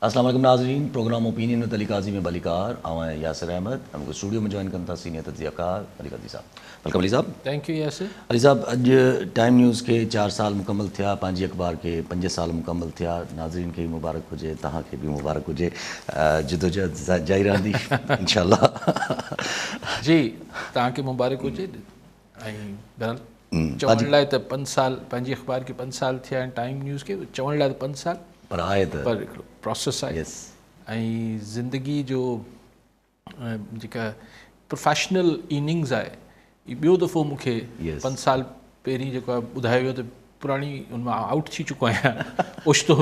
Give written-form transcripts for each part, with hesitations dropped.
اسلام عليڪم ناظرين programme opinion with Ali Qazi ۾ ڀليڪار آئون آهيان ياسر احمد ۽ مون کي اسٽوڊيو ۾ جوائن ڪن ٿا سينيئر تجزيه ڪار علي قاضي صاحب welcome Ali صاحب. Thank you Yasir. Ali صاحب اڄ ٽائيم نيوز کي 4 سال مڪمل ٿيا پنهنجي اخبار کي 5 سال مڪمل ٿيا ناظرين کي به مبارڪ هجي توهان کي به مبارڪ هجي جدوجهد جاري رهندي انشاء الله. جي توهان کي مبارڪ هجي ۽ بهرحال چوڻ لاء ته 5 سال پنهنجي اخبار کي 5 سال ٿيا آهن ٽائيم نيوز کي چوڻ لاء ته 5 سال پر آهي ته پر هڪڙو پروسيس آهي ۽ زندگي جو جيڪا پروفيشنل اننگز آهي هي ٻيو دفعو مون کي 5 سال پهرين جيڪو آهي ٻڌايو ويو ته پراڻي ان مان آئوٽ ٿي چڪو آهيان اوچتو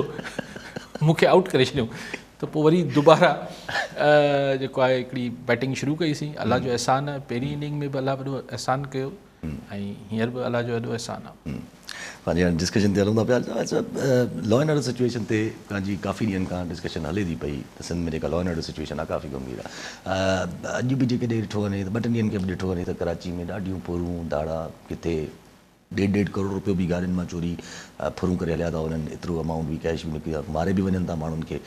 مون کي آئوٽ ڪري ڇڏيو ته پوء وري دوباره جيڪو آهي هڪڙي بيٽنگ شروع ڪئي سين الله جو احسان آهي پهرين اننگ ۾ به الله وڏو احسان ڪيو ۽ هينئر به الله جو وڏو احسان آهي. پنهنجي هاڻي ڊسڪشن تي هلون ٿا پيا لا اينڊ آرڊر سچويشن تي پنهنجي ڪافي ڏينهن کان ڊسڪشن هلي ٿي پئي ته سنڌ ۾ جيڪا لا اينڊ آرڊر سچويشن آهي ڪافي گنڀير آهي اڄ به جيڪڏهن ڏٺو وڃي ته ٻه ٽن ڏينهن کي به ڏٺو وڃي ته ڪراچي ۾ ڏاڍيون ڦرون ڌاڙا ڪٿي ڏيڍ ڏيڍ ڪروڙ روپيو به گاڏين مان چوري ڦرون ڪري هليا ٿا وڃن ايترو امائونٽ به ڪيش به نڪري ماري به وڃن ٿا ماڻهن کي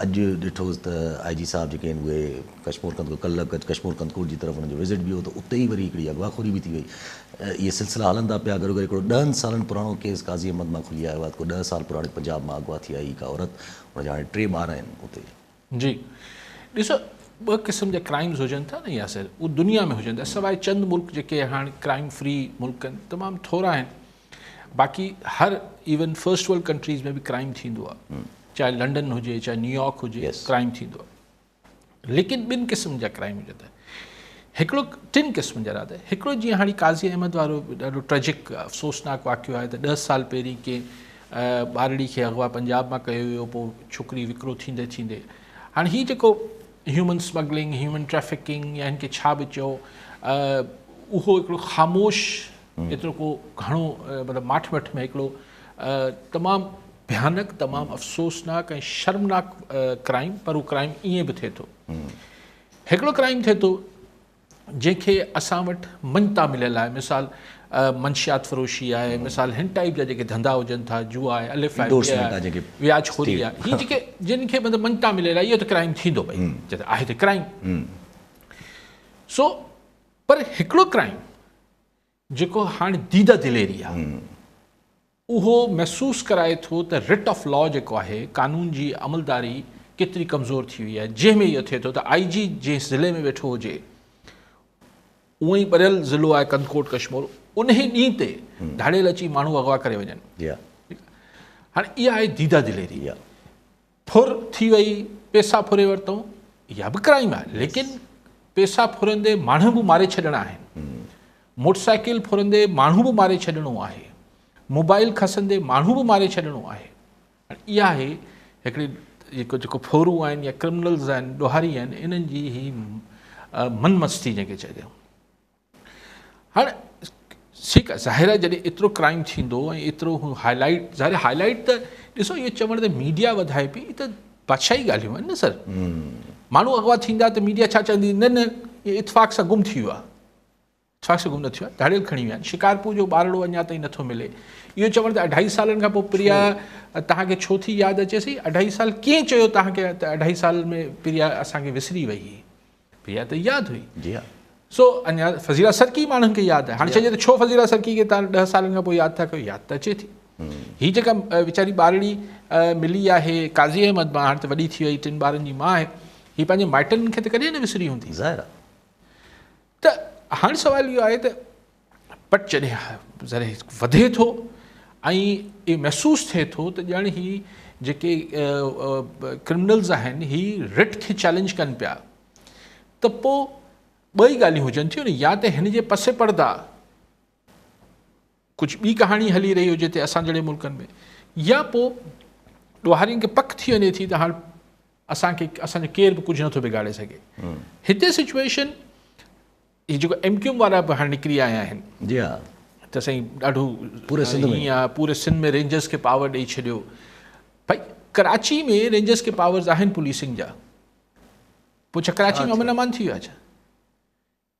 اڄ ڏٺوس ته آء جي صاحب جيڪي آهن اهي ڪشمور ڪنڌڪوٽ ڪلهه ڪشمور ڪنڌڪوٽ جي طرف انهن جو وزٽ به هو ته اتي ئي وري هڪڙي اغوا خوري به ٿي وئي اهي سلسلا هلن ٿا پيا گڏوگڏ هڪڙو 10 سالن پراڻو ڪيس قاضي احمد مان کلي آيو آهي ته ڪو 10 سال پراڻي پنجاب مان اغوا ٿي آئي هڪ عورت ان جا هاڻي 3 ٻار آهن اتي. جي ڏسو ٻه قسم جا ڪرائمز هجن ٿا نه ياسر اهو دنيا ۾ هجن ٿا سواء چند ملڪ جيڪي هاڻ ڪرائم فري ملڪ آهن تمام ٿورا آهن باقي هر ايون فرسٽ ورلڊ ڪنٽريز ۾ به ڪرائم ٿيندو آهي چاهي لنڊن هجي چاهي نيويارڪ هجي ڪرائم ٿيندو آهي ليڪن ٻن قسم جا ڪرائم هجن ٿا هڪڙو ٽن قسمن جا راڌ هڪڙو جيئن هاڻي قاضي احمد وارو ڏاڍو ٽريجڪ افسوسناڪ واقعو آهي ته 10 سال پهرين ڪنهن ٻارڙي کي اغوا پنجاب مان ڪيو ويو پوء ڇوڪري وڪرو ٿيندي ٿيندي هاڻي هي جيڪو هيومن سمگلنگ هيومن ٽريفڪنگ يا هن کي ڇا به چئو اهو هڪڙو خاموش ايترو ڪو گهڻو مطلب ماٺ مٺ ۾ هڪڙو تمام ڀيانڪ تمام افسوسناڪ ۽ شرمناڪ ڪرائم پر اهو ڪرائم ائين به ٿئي ٿو. هڪڙو ڪرائيم ٿئي ٿو جنهن کي اسان وٽ مڃتا مليل آهي مثال منشيات فروشي آهي مثال هن ٽائيپ جا جيڪي ڌنڌا هجن ٿا جوا آهي الف آهي بي آهي وياج خوري آهي هي جيڪي جن کي مطلب مڃتا مليل آهي اهو ته ڪرائيم ٿيندو ڀئي جڏهن آهي ته ڪرائيم سو پر هڪڙو ڪرائيم جيڪو هاڻي ديده دليري آهي اهو محسوس ڪرائي ٿو ته رٽ آف لا جيڪو آهي قانون جي عملداري ڪيتري ڪمزور ٿي وئي آهي جنهن ۾ اهو ٿئي ٿو ته آئي جي جنهن ضلعي ۾ ويٺو هجي اونئن ئي ٻريل ضلعو آهي ڪنڌڪوٽ ڪشمور انهي ڏينهن تي ڌاڙيل اچي ماڻهو اغوا ڪري وڃن هاڻي اها آهي ديده دليري ڦر ٿي وئي، پيسا ڦري ورتائون، اها به ڪرائيم آهي، ليڪن پيسا ڦرندي ماڻهو به ماري ڇڏڻا آهن، موٽر سائيڪل ڦرندي ماڻهو به ماري ڇڏڻو آهي، موبائل کسندي ماڻهو به ماري ڇڏڻو آهي. اها آهي هڪڙي جيڪو جيڪو ڦورو آهن يا ڪرمنلز آهن، ڏوهاري آهن، انهن جي هي من مستي جنهن کي چئجي. هاڻ ٺيڪ آهي ظاهر آهي جڏهن ايترو ڪرائيم ٿيندو ۽ ايترو هو هاء لائيٽ ظاهر هاء لائيٽ ته ڏسو اهو چوڻ ته ميڊيا وڌائي پئي ته بادشاهي ڳالهيون آهن نه سر ماڻهو اغوا ٿيندا ته ميڊيا ڇا چوندي نه نه اهو اتفاق سان گم ٿي ويو آهي اتفاق سان گم نه ٿيو آهي ڌاڙيل کڻي ويا آهن شڪارپور جو ٻارڙو اڃا تائين نٿو ملي اهو چوڻ ته اڍائي سالن کان پوء پريا توهان کي ڇو ٿي ياد اچي سي اڍائي سال ڪيئن چيو توهان کي ته اڍائي سال ۾ پريا اسان کي وسري وئي هئي پريا ته ياد هئي جي ها سو اڃا فضيلا سرڪي ماڻهن کي ياد آهي هاڻي چئجي ته ڇو فضيلا سرڪي کي تان 10 سالن کان پوء ياد ٿا ڪيو ياد ته اچي ٿي هي جيڪا ويچاري ٻارڙي ملي آهي قاضي احمد مان هاڻي ته وڏي ٿي وئي 3 ٻارن جي ماء آهي هي پنهنجي مائٽن کي ته ڪڏهن نه وسري هوندي ظاهر آهي ته هاڻي سوال اهو آهي ته پٽ جڏهن ذري وڌي ٿو ۽ اهو محسوس ٿئي ٿو ته ڄڻ هي جيڪي ڪرمنلز آهن هي رٽ کي چئلينج ڪن پيا ته پوء ٻئي ڳالهيون هجن ٿيون نه يا ته هن جي پس پرده ڪجهه ٻي ڪهاڻي هلي رهي هجي ٿي اسان جهڙي ملڪن ۾ يا پوء ڏوهارين کي پڪ ٿي وڃي ٿي ته هاڻ اسان کي اسان جو ڪير به ڪجهه نٿو بگاڙي سگهي هتي سچويشن هي جيڪو ايم ڪيو ايم وارا به هاڻي نڪري آيا آهن. جي ها. ته سائين ڏاڍو پوري سنڌ ۾ آ پوري سنڌ ۾ رينجرز کي پاور ڏئي ڇڏيو. ڀائي ڪراچي ۾ رينجرز کي پاورز آهن پوليسنگ جا. پوء ڇا ڪراچي ۾ امن امان ٿي ويو آهي ڇا؟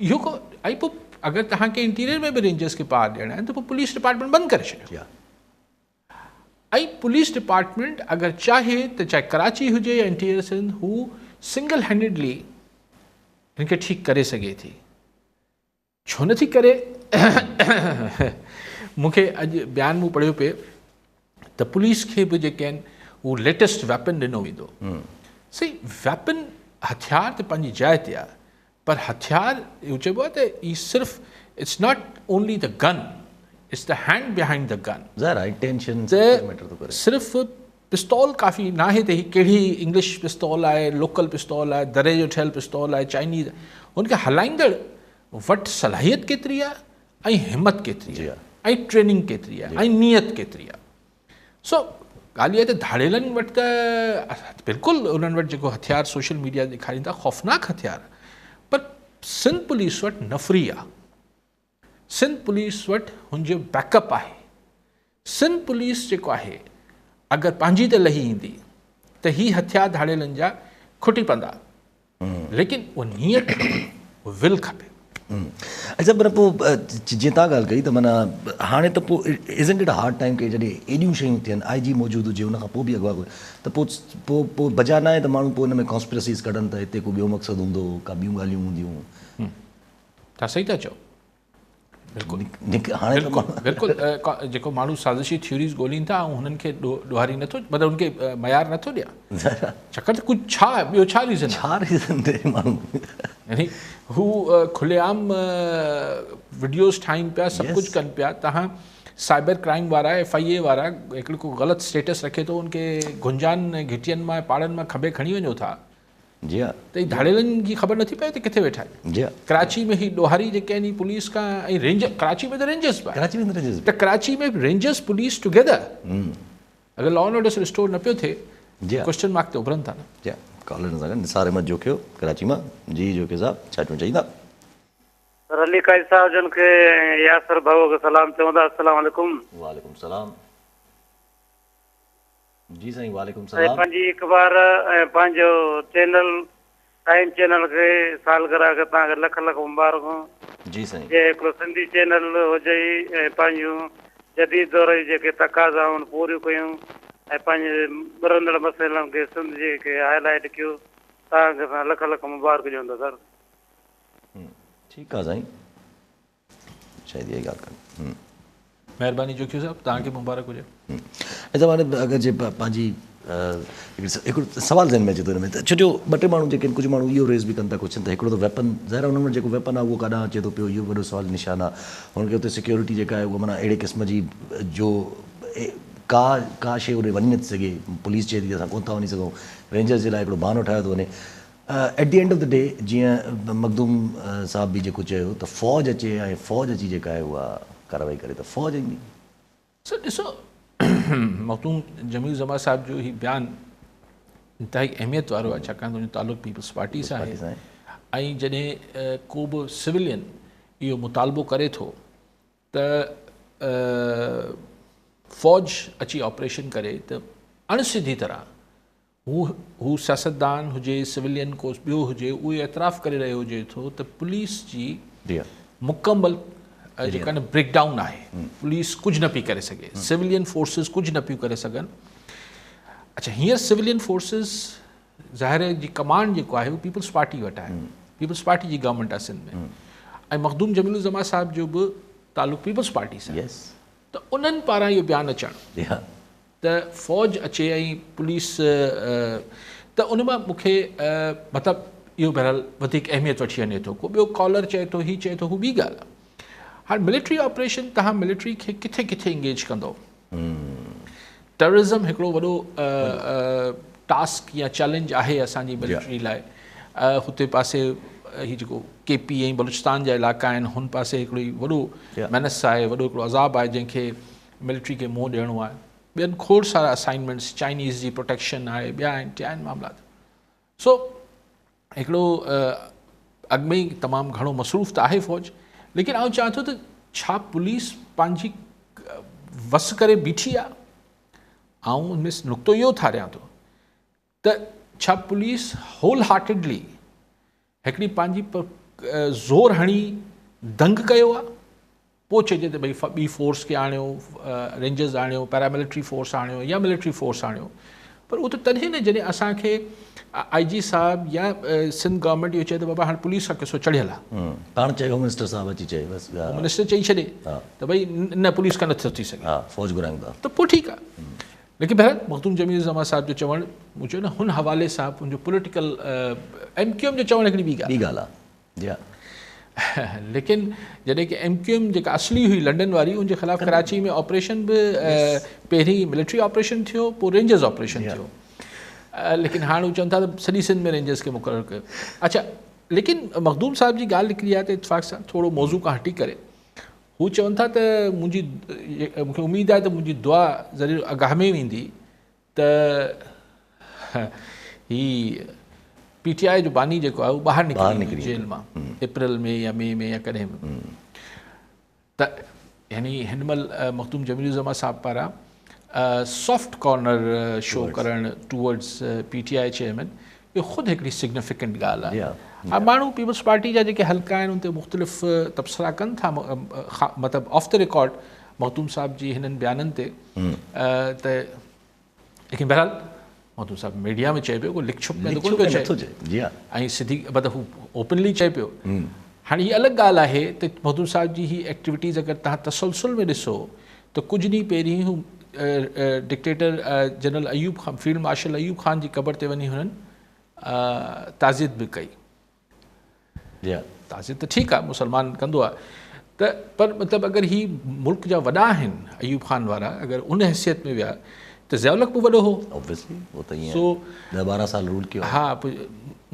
اهو ڪو ۽ پوء اگر توهان کي انٽيريئر ۾ به رينجرز کي پاور ڏيڻا آهن ته پوء پوليس ڊپارٽمينٽ بند ڪري ڇڏيو. ۽ پوليس ڊپارٽمينٽ اگر چاهي ته چاهي ڪراچي هجي يا انٽيريئر سنڌ، هو سنگل هينڊڊلي هن کي ٺيڪ ڪري سگهي ٿي. ڇو نٿي ڪري؟ مون کي اڄ بيان مون پڙهيو پئي ته پوليس کي به جيڪي آهن هو ليٽيسٽ ويپن ڏنو ويندو. سائين، ويپن هٿيار ته پنهنجي جاء تي آهي، پر هٿيار اهو چئبو آهي ته هي صرف it's not only the gun, it's the hand behind the gun. ظاهر آهي، انٽينشن سڀ ڪجهه ميٽر ٿو ڪري. صرف پستول ڪافي ناهي ته هي ڪهڙي انگلش پستول آهي، لوڪل پستول آهي، دري جو ٺهيل پستول آهي، چائنيز، هن کي هلائيندڙ وٽ صلاحيت ڪيتري آهي ۽ همت ڪيتري آهي ۽ ٽريننگ ڪيتري آهي ۽ نيت ڪيتري آهي. سو ڳالهه اها ته ڌاڙيلن وٽ ته بلڪل انهن وٽ جيڪو هٿيار سوشل ميڊيا تي ڏيکارين ٿا، خوفناڪ هٿيار، پر سنڌ پوليس وٽ نفري آهي، سنڌ پوليس وٽ هن جو بيڪ اپ آهي. سنڌ پوليس جيڪو آهي اگر پنهنجي تي لهي ايندي ته هي هٿيار ڌاڙيلن جا کٽي پوندا، ليڪن اها نيت کپي، ول کپي. اڇا، پر پوء جيئن توهان ڳالهه ڪئي ته معنيٰ هاڻي ته پوء isn't it hard time ڪي جڏهن ايڏيون شيون ٿين، آء جي موجود هجي، ان کان پوء به اغوا ته پوء پوء پوء بجا ناهي ته ماڻهو پوء ان ۾ ڪانسپرسيز ڪڍن ته هتي ڪو ٻيو مقصد هوندو، ڪا ٻيون ڳالهيون هونديون. توهان صحيح ٿا چئو. بلڪل هاڻي بلڪل، جيڪو ماڻهو سازشي ٿيوريز ڳولين ٿا، آئون هنن کي ڏوهاري نٿو، مطلب هن کي معيار نٿو ڏيان، ڇاڪاڻ ته ڪجهه ڇا ٻيو ڇا ريزن، ڇا ريزن ڏي ماڻهو؟ يعني هو کلي عام وڊيوز ٺاهين پيا، سڀ ڪجهه ڪن پيا. توهان سائبر ڪرائم وارا، ايف I اي وارا، هڪڙو ڪو غلط اسٽيٽس رکي ٿو، ان کي گهنجان گهٽين مان، پاڙن مان کنڀي کڻي وڃو ٿا. جي ها. ته هي ڌاڙيلن جي خبر نٿي پئي ته ڪٿي ويٺا آهن. جي ها. ڪراچي ۾ هي ڏوهاري جيڪي آهن، هي پوليس کان ۽ رينجر، ڪراچي ۾ ته رينجرز به آهن. ڪراچي ۾ ته رينجرز به. ته ڪراچي ۾ رينجرز پوليس ٽوگيدر اگر لا اينڊ آرڊر ريسٽور نه پيو ٿئي، جي ها، ڪوئسچن مارڪ ته اڀرن ٿا نه. جي ها. ڪالر سان گڏ نثار احمد جوکيو ڪراچي مان. جي جوکيو صاحب، ڇا چوڻ چاهيندا؟ سر، علي قاضي صاحب جن کي ۽ ياسر ڀاء کي سلام چوندا. السلام عليڪم. وعليڪم السلام. جي سائين، وعليڪم سلام. ۽ پنهنجي اخبار ۽ پنهنجو چينل ٽائيم چينل کي سالگرهه کي توهان کي لک لک مبارڪون. جي سائين. جي هڪڙو سنڌي چينل هجي ۽ پنهنجون جديد دور جي جيڪي تقاضائون پوريون ڪيون ۽ پنهنجي ٻرندڙ مسئلن کي سنڌ جي کي هائي لائيٽ ڪيو، توهان کي اسان لک لک مبارڪ ڏيون ٿا سر. ٺيڪ آ سائين، شايد اها ئي ڳالهه ڪن. مهرباني جوکيو صاحب، توهان کي به مبارڪ هجي. اچا، معني اگر جي پنهنجي هڪڙو سوال ذهن ۾ اچي ٿو هن ۾ ته ڇو جو ٻه ٽي ماڻهو جيڪي آهن، ڪجهه ماڻهو اهو ريز به ڪن ٿا ڪوئسچن ته هڪڙو ته ويپن، ظاهر آهي انهن وٽ جيڪو ويپن آهي اهو ڪاڏانهن اچي ٿو پيو، اهو وڏو سوال نشان آهي. هن کي اتي سيڪيورٽي جيڪا آهي اها معنيٰ اهڙي قسم جي جو ڪا ڪا شيء اوڏي وڃي نٿي سگهي، پوليس چئي ٿي ته اسان ڪونه ٿا وڃي سگهون، رينجرز جي لاء هڪڙو بهانو ٺاهيو ٿو وڃي. At the end of the day جيئن مخدوم صاحب به جيڪو چيو ته فوج اچي ۽ فوج اچي جيڪا آهي اها ڪارروائي ڪري ته فوج ايندي. سر، ڏسو، مخدوم جميل الزمان صاحب جو هي بيان انتهائي اهميت وارو آهي، ڇاڪاڻ ته ان جو تعلق پيپلز پارٽي سان آهي ۽ جڏهن ڪو به سولين اهو مطالبو ڪري ٿو ته فوج اچي آپريشن ڪري ته اڻ سڌي طرح هو سياستدان هجي، سولين ڪو ٻيو هجي، اهو اعتراف ڪري رهيو هجي ٿو ته پوليس جي مڪمل جيڪا نه بريڪ ڊائون آهي، پوليس ڪجهه نه پئي ڪري سگهي، سولين فورسز ڪجهه نه پيون ڪري سگهن. اڇا، هينئر سولين فورسز ظاهر جي ڪمانڊ جيڪو آهي اهو پيپلز پارٽي وٽ آهي، پيپلز پارٽي جي گورنمينٽ آهي سنڌ ۾ ۽ مخدوم جميل الزمان صاحب جو به تعلق پيپلز پارٽي سان، ته انهن پاران اهو بيان اچڻ ته فوج اچي ۽ پوليس، ته ان مان مون کي مطلب اهو بهرحال وڌيڪ اهميت وٺي وڃي ٿو. ڪو ٻيو ڪالر چئي ٿو، هي چئي ٿو، هو ٻي ڳالهه آهي. هاڻي ملٽري آپريشن، توهان ملٽري کي ڪٿي ڪٿي انگيج ڪندو؟ ٽيررزم هڪڙو وڏو ٽاسڪ يا چئلينج آهي اسان جي ملٽري لاء. هتي پاسي هي جيڪو ڪي پي ۽ بلوچستان جا علائقا آهن، هن پاسي هڪڙو وڏو مينس آهي، وڏو هڪڙو عذاب آهي جنهن کي ملٽري کي منهن ڏيڻو آهي. ٻين کوڙ سارا اسائنمينٽس، چائنيز جي پروٽيڪشن آهي، ٻيا آهن، ٽيا آهن معاملات. سو هڪڙو اڳ ۾ ئي تمام گهڻو مصروف ته آهي فوج، ليڪن آئون چوان ٿو ته ڇا پوليس پنهنجي وس ڪري بيٺي آهي؟ آئون ان ۾ نقطو اهو ٿاريان ٿو ته ڇا پوليس هول هارٽيڊلي هڪڙي پنهنجي زور هڻي دنگ ڪيو آهي؟ پوء چئجي ته ڀئي ٻي فورس کي آڻيو، رينجرز آڻيو، پيراملٽري فورس آڻيو يا ملٽري فورس آڻيو پر اهو ته تڏهن نه جڏهن اسان کي آء جي صاحب يا سنڌ گورنمينٽ اهو چئي ته بابا هاڻي پوليس کان قصو چڙهيل آهي. پاڻ چئي هوم منسٽر صاحب اچي چئي بس. هوم منسٽر چئي ڇڏي ته ڀئي نه پوليس کان نٿو ٿي سگهي. ها فوج گهرايون ٿا. ته پوء ٺيڪ آهي. ليڪن بهرحال مخدوم جميل الزمان صاحب جو چوڻ مون چيو نه هن حوالي سان پنهنجو پوليٽيڪل ايم ڪيو ايم جو چوڻ هڪڙي ٻي ڳالهه ٻي ڳالهه آهي. جي ها. ليڪن جڏهن ڪي ايم ڪيو ايم جيڪا اصلي هئي لنڊن واري ان جي خلاف ڪراچي ۾ آپريشن به پهرين ملٽري آپريشن ٿيو پوء رينجرز آپريشن ٿيو ليڪن هاڻ هو چون ٿا ته سڄي سنڌ ۾ رينجرز کي مقرر ڪيو اڇا ليڪن مخدوم صاحب جي ڳالهه نڪري آهي ته اتفاق سان ٿورو موضوع کان هٽي ڪري هو چون ٿا ته منهنجي مونکي اميد آهي ته منهنجي دعا ضرور اگهامي ويندي ته هي پي ٽي آء جو باني جيڪو آهي اهو ٻاهر نڪري ويندو جيل مان اپريل ۾ يا مئي ۾ يا ڪڏهن به ته يعني هن مهل مخدوم جميل الزمان صاحب پاران سافٽ ڪارنر شو ڪرڻ towards P T I chairman اهو خود هڪڙي سگنيفڪنٽ ڳالهه آهي ۽ ماڻهو پيپلز پارٽي جا جيڪي حلقا آهن ان تي مختلف تبصرا ڪن ٿا مطلب آف the record Makhdoom صاحب جي هنن بيانن تي ته ليڪن بهرحال مخدوم صاحب ميڊيا ۾ چئي پيو ڪو لڪ ڇپ ۾ ته ڪونه پيو چئي جي ها ۽ سڌي مطلب هو اوپنلي چئي پيو هاڻي هي الڳ ڳالهه آهي ته مخدوم صاحب جي هي ايڪٽيوٽيز اگر تهان تسلسل ۾ ڏسو ته ڪجهه ڏينهن پهرين هو dictator general Ayub Khan field marshal Ayub Khan جي قبر تي وڃي هنن تعزيت به ڪئي تعزيت ته ٺيڪ آهي مسلمان ڪندو آهي ته پر مطلب اگر هي ملڪ جا وڏا آهن ايوب خان وارا اگر ان حيثيت ۾ ويا ته ضياء الحق به وڏو هو Obviously هو ته ائين سو 10 12 سال رول ڪيو ها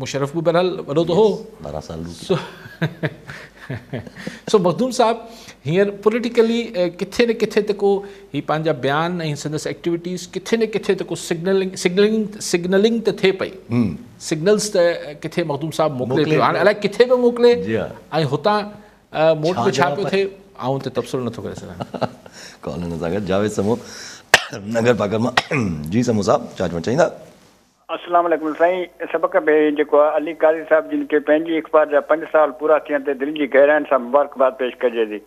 مشرف به بهرحال وڏو ته هو 12 سال رول ڪيو سو مخدوم صاحب هينئر پوليٽيڪلي ڪٿي نه ڪٿي ته ڪو هي پنهنجا بيان ۽ سندس ايڪٽيوٽيز ڪٿي نه ڪٿي ته ڪو سگنلنگ سگنلنگ سگنلنگ ته ٿئي پئي سگنلز ته ڪٿي مخدوم صاحب موڪلي پيو هاڻي الائي ڪٿي پيو موڪلي ۽ هتان موٽ به ڇا پيو ٿئي آئون ته تبصرو نٿو ڪري سگهان. ڪالر سان گڏ جاويد سمون ننگر پارڪر مان جي سمون صاحب ڇا چوڻ چاهيندا. السلام عليڪم سائين سڀ کان پهرين جيڪو آهي علي قاضي صاحب جن کي پنهنجي اخبار جا پنج سال پورا ٿيڻ تي دل جي گهراين سان مبارڪباد پيش ڪجي ٿي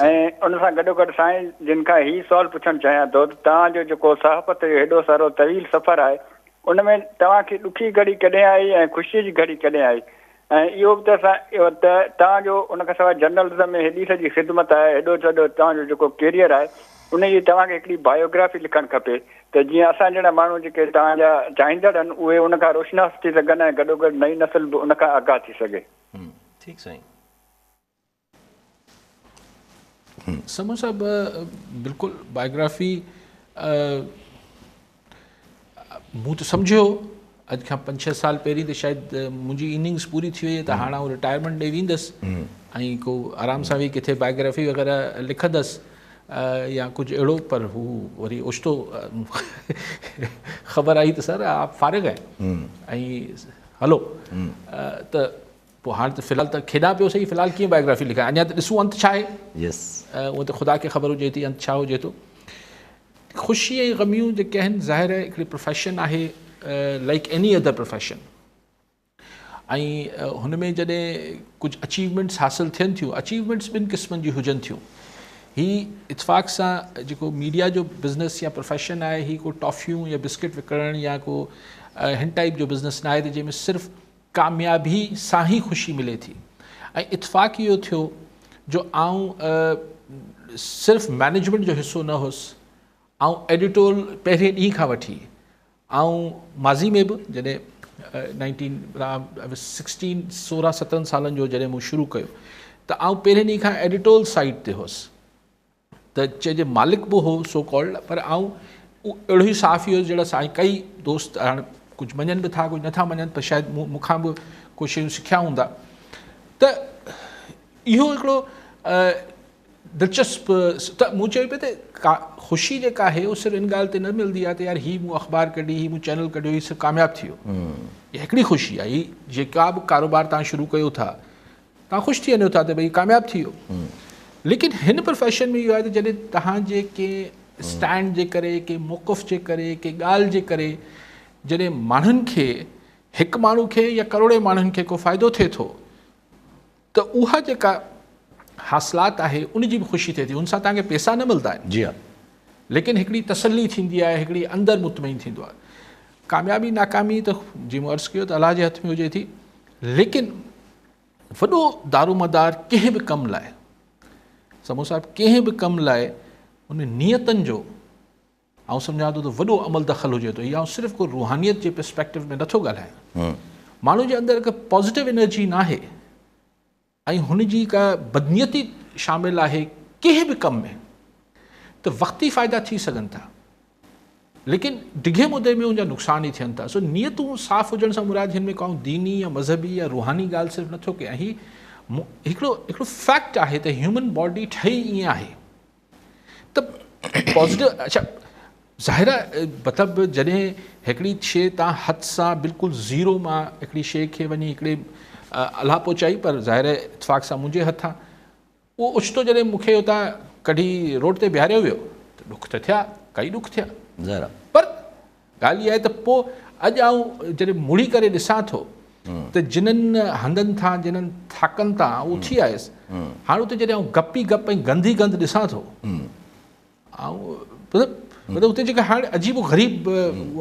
۽ ان سان گڏوگڏ سائين جن کان هي سوال پڇڻ چاهيان ٿو ته توهان جو جيڪو صحافت جو هيڏو سارو طويل سفر آهي ان ۾ توهان کي ڏکي گهڙي ڪڏهن آئي ۽ خوشيء جي گهڙي ڪڏهن آئي ۽ اهو به ته اسان ته توهان جو ان کان سواء جرنلزم ۾ هيڏي سڄي خدمت آهي هيڏو سڄو توهان جو جيڪو ڪيريئر آهي ان جي توهان کي هڪڙي بايوگرافي لکڻ کپي ته جيئن اسان جهڙا ماڻهو جيڪي توهان جا چاهيندڙ آهن اهي ان کان روشناس ٿي سگهن ۽ گڏوگڏ نئين نسل به ان کان آگاهه ٿي سگهي. ٺيڪ سائين. سمون صاحب بلڪل بايوگرافي مون ته سمجهيو اڄ کان پنج ڇهه سال پهرين ته شايد منهنجي اننگز پوري ٿي وئي ته هاڻ آئون رٽائرمينٽ ڏي ويندس ۽ ڪو آرام سان ويهي ڪٿي بايوگرافي وغيره لکندس يا ڪجهه اهڙو پر هو وري اوچتو خبر آئي ته سر آپ فارغ هين ۽ هلو ته پوء هاڻ ته في الحال ته کيڏان پيو سهي في الحال ڪيئن بايوگرافي لکان اڃا ته ڏسون انت ڇا آهي. يس. اهو ته خدا کي خبر هجي ٿي انت ڇا هجي ٿو. خوشي ۽ غميون جيڪي آهن ظاهر آهي هڪڙي پروفيشن آهي لائيڪ ايني ادر پروفيشن ۽ هن ۾ جڏهن ڪجهه اچيومينٽس حاصل ٿين ٿيون اچيومينٽس ٻن قسمن جون هجن ٿيون هي اتفاق سان جيڪو ميڊيا جو بزنس يا پروفيشن آهي هي ڪو ٽافيون يا بسڪٽ وڪڻڻ يا ڪو هن ٽائيپ جو بزنس ناهي ته جنهن ۾ صرف ڪاميابي سان ئي خوشي ملي ٿي ۽ اتفاق اهو ٿيو جو آئون صرف مئنيجمينٽ جو حصو نه هوس آئون ايڊيٽورل پهرين ڏينهن کان وٺي آئون ماضي ۾ به جڏهن نائنٽين سڪسٽين سورهن سترهن سالن جو جڏهن مون شروع ڪيو ته آئون پهرين ڏينهن کان ايڊيٽورل سائيڊ تي هوس ته چئجي مالڪ به هو سو ڪالڊ پر آئون اهڙو ئي صحافي هيس جهڙا سائين ڪئي دوست هاڻ ڪجهه مڃن به ٿا ڪجهه نٿا مڃن پر شايد مون کان به ڪجهه شيون سکيا هوندا ته اهو هڪڙو دلچسپ ته مون چيو پئي ته ڪا خوشي جيڪا آهي اهو صرف ان ڳالهه تي نه ملندي آهي ته يار هي مون اخبار ڪڍي هي مون چينل ڪڍيو هي صرف ڪامياب ٿي ويو هي هڪڙي خوشي آهي هي جيڪا به ڪاروبار تان شروع ڪيو ٿا توهان خوش ٿي وڃو ٿا ته ڀئي ڪامياب ٿي ويو ليڪن هن پروفيشن ۾ اهو آهي ته جڏهن توهان جي ڪنهن اسٽينڊ جي ڪري ڪنهن موقف جي ڪري ڪنهن ڳالهه جي ڪري جڏهن ماڻهن کي هڪ ماڻهو کي يا ڪروڙين ماڻهن کي ڪو فائدو ٿئي ٿو ته اها جيڪا حاصلات آهي ان جي به خوشي ٿئي ٿي. ان سان توهان کي پئسا نه ملندا آهن، جي ها، ليڪن هڪڙي تسلي ٿيندي آهي، هڪڙي اندر مطمئن ٿيندو آهي. ڪاميابي ناڪامي ته جيئن مون عرض ڪيو ته الله جي هٿ ۾ هجي ٿي، ليڪن وڏو دارومدار ڪنهن به ڪم لاء سمو صاحب، ڪنهن به ڪم لاء ان نيتن جو آئون سمجهان ٿو ته وڏو عمل دخل هجي ٿو. هي آئون صرف ڪو روحانيت جي پرسپيڪٽو ۾ نٿو ڳالهايان. ماڻهو جي اندر هڪ پازيٽو انرجي ناهي ۽ هن جي ڪا بدنيتي شامل آهي ڪنهن به ڪم ۾ ته وقتي فائدا ٿي سگهن ٿا، ليڪن ڊگهي مدي ۾ ان جا نقصان ئي ٿين ٿا. سو نيتون صاف هجڻ سان مراد هن ۾ ڪا ديني يا مذهبي يا روحاني ڳالهه صرف نٿو ڪيان. هي هڪڙو هڪڙو فيڪٽ آهي ته هيومن باڊي ٺهي ائين آهي ته پازيٽو. اڇا ظاهر آهي، مطلب جڏهن هڪڙي شيء تان هٿ سان بلڪل زيرو مان هڪڙي شيء کي وڃي هڪڙي الله پهچائي، پر ظاهر آهي اتفاق سان منهنجي هٿان اهو اوچتو جڏهن مون کي اتان ڪڍي روڊ تي بيهاريو ويو ته ڏک ته ٿيا، ڪئي ڏک ٿيا ظاهر آهي. پر ڳالهه اها آهي ته پوء اڄ آئون جڏهن مڙي ڪري ڏسان ٿو ته جنن هنڌن تان، جنن ٿاڪن تان آئون اٿي آيس، هاڻي اتي جڏهن آئون گپ ئي گپ ۽ گند ئي گند ڏسان ٿو، آئون مطلب اتي جيڪا هاڻي عجيب و غريب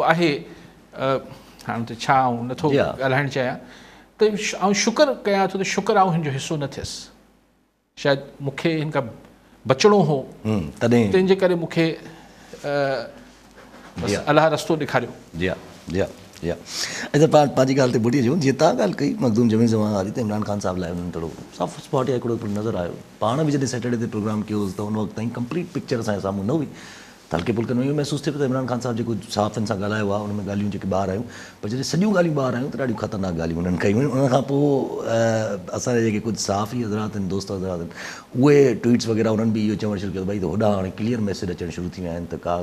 آهي، هاڻي اتي ڇا آئون نٿو ڳالهائڻ چاهيان، ته آئون شڪر ڪيان ٿو ته شڪر آئون هن جو حصو نه ٿيس. شايد مون کي هن کان بچڻو هو، تڏهن تنهن جي ڪري مون کي بس الله رستو ڏيکاريو. جي ها، جي ها، جي ها. اچا پاڻ پنهنجي ڳالهه تي موٽي اچون. جيئن توهان ڳالهه ڪئي مخدوم جميل زمان واري ته عمران خان صاحب لاء انهن ٿورو سافٽ اسپاٽ يا هڪڙو نظر آيو. پاڻ به جڏهن سيٽرڊي تي پروگرام ڪيو هوس ته ان وقت تائين ڪمپليٽ پڪچر اسان جي سامهون نه هئي. ته هلڪي ڦلڪي ۾ اهو محسوس ٿئي پيو ته عمران خان صاحب جيڪو صحافين سان ڳالهايو آهي ان ۾ ڳالهيون جيڪي ٻاهر آيون پر جڏهن سڄيون ڳالهيون ٻاهر آيون ته ڏاڍيون خطرناڪ ڳالهيون انهن ڪيون ان کان پوء اسان جا جيڪي ڪجهه صحافي حضرات آهن دوست حضرات آهن اهي ٽوئيٽس وغيره انهن به اهو چوڻ شروع ڪيو ته ڀائي هوڏانهن هاڻي ڪليئر ميسيج اچڻ شروع ٿي ويا آهن ته ڪا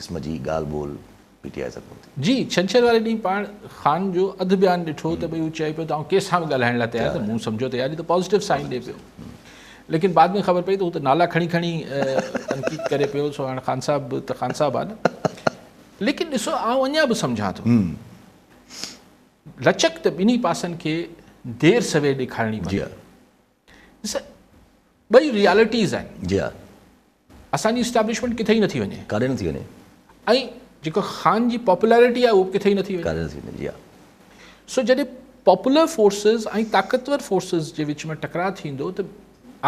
قسم جي ڳالهه ٻولهه پي ٽي آء سان ڪونه ٿي. جي ڇنڇر واري ڏينهن پاڻ خان جو اڌ بيان ڏٺو ته ڀئي هو چئي پيو ته آئون ڪنهن سان به ڳالهائڻ لاء تيار ته مون سمجهيو ته يار هي ته پازيٽو سائن ڏي پيو، ليڪن بعد ۾ خبر پئي ته هو ته نالا کڻي کڻي تنقيد ڪري پيو. سو هاڻي خان صاحب ته خان صاحب آهي نه، ليڪن ڏسو آئون اڃا به سمجهان ٿو لچڪ ته ٻنهي پاسن کي دير سوير ڏيکارڻي پوندي. ڏس ٻئي ريالٽيز آهن. جي ها. اسان جي اسٽيبلشمينٽ ڪٿي ئي نٿي وڃي. ڪاڏي نٿي وڃي. ۽ جيڪو خان جي پاپولرٽي آهي اهو به ڪٿي ئي نٿي وڃي. ڪاڏي نٿي وڃي. جي ها. سو جڏهن پاپولر فورسز ۽ طاقتور فورسز جي وچ ۾ ٽڪراء ٿيندو ته